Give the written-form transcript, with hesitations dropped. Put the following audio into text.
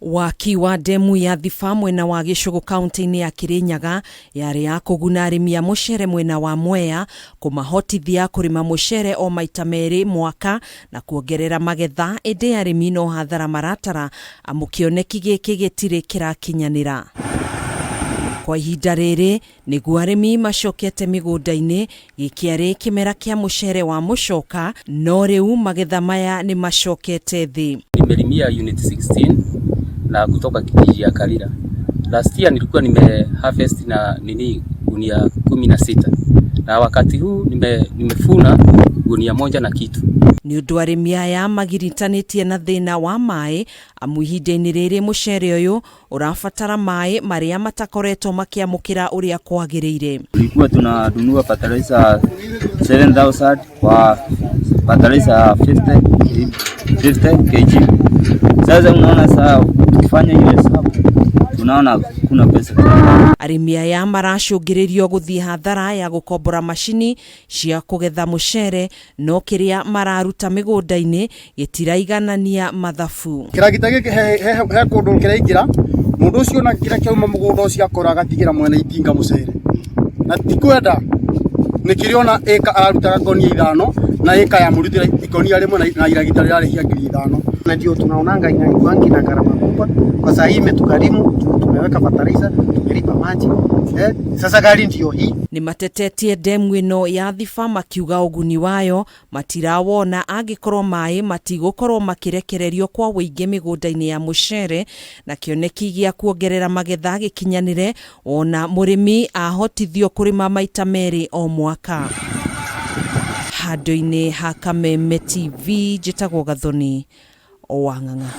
Waki wa ndemu ya Thiba mwena wa Gĩcũgũ kaunti-inĩ ya Kĩrĩnyaga yarĩ ya kũguna arĩmi a mũcere mwena wa Mwea, kũmahotithia kũrĩma mũcere o maita merĩ mwaka na kuongerera magetha, ĩndĩ arĩmi no hathara maratara amu kĩoneki gĩkĩ gĩtirĩ kĩrakinyanĩra. Kwa ihinda rĩrĩ nĩguo arĩmi macokete mĩgũnda-inĩ, gĩkĩarĩ kĩmera kĩa mũcere wa mũcoka, no rĩu magetha maya nĩ macokete thĩ. Nimelimia unit 16 na kutoka kijiji ya Kalira. Last year nilikuwa nime harvest na nini gunia 16 na wakati huu nimefuna gunia moja na kitu. Nĩ ũndũ arĩmi aya magiritanĩtie na thĩna wa maĩ, amu ihinda-inĩ rĩrĩ mũcere ũyũ ũrabatara maĩ marĩa matakoretwo makĩamũkĩra ũrĩa kwagĩrĩire. Tulikuwa tunanunua fertilizer 7000 kwa fertilizer 50 kg. Sasa unaona saa tukifanya hiyo hesabu tunaona kuna pesa. Arĩmi aya maracũngĩrĩrio gũthiĩ hathara ya gũkombora macini cia kũgetha mũcere, no kĩrĩa mararuta mĩgũnda-inĩ gĩtiraiganania mathabu. Kĩragita gĩkĩ he kũndũ kĩraingĩra mũndũ ũcio na kĩrĩa kĩauma mũgũnda ũcio akora agatigĩra mwene itinga mũcere na ti kwenda nĩ kĩrĩ ĩka ararutaga ngonia 5 na ĩka yamũrutĩra ikonia rĩmwe na iragita rĩrarĩhia 5000. Na ndio tunaonanga inakuangi na gharama kubwa kwa saa hii imetugharimu, tumeweka fertilizer, tumelipa maji sasa gari ndio hii. Nĩ matetetie ndemu ĩno ya Thiba makiuga ũguni wayo matirawona angĩkorwo maĩ matigũkorwo makĩrekererio kwa ũingĩ mĩgũnda-inĩ ya mũcere, na kĩoneki gĩa kuongerera magetha gĩkinyanĩre wona mũrĩmi ahotithio kũrĩma maita merĩ o mwaka. Handũ-inĩ ha Kameme TV njĩtagwo Gathoni wa Ng'ang'a.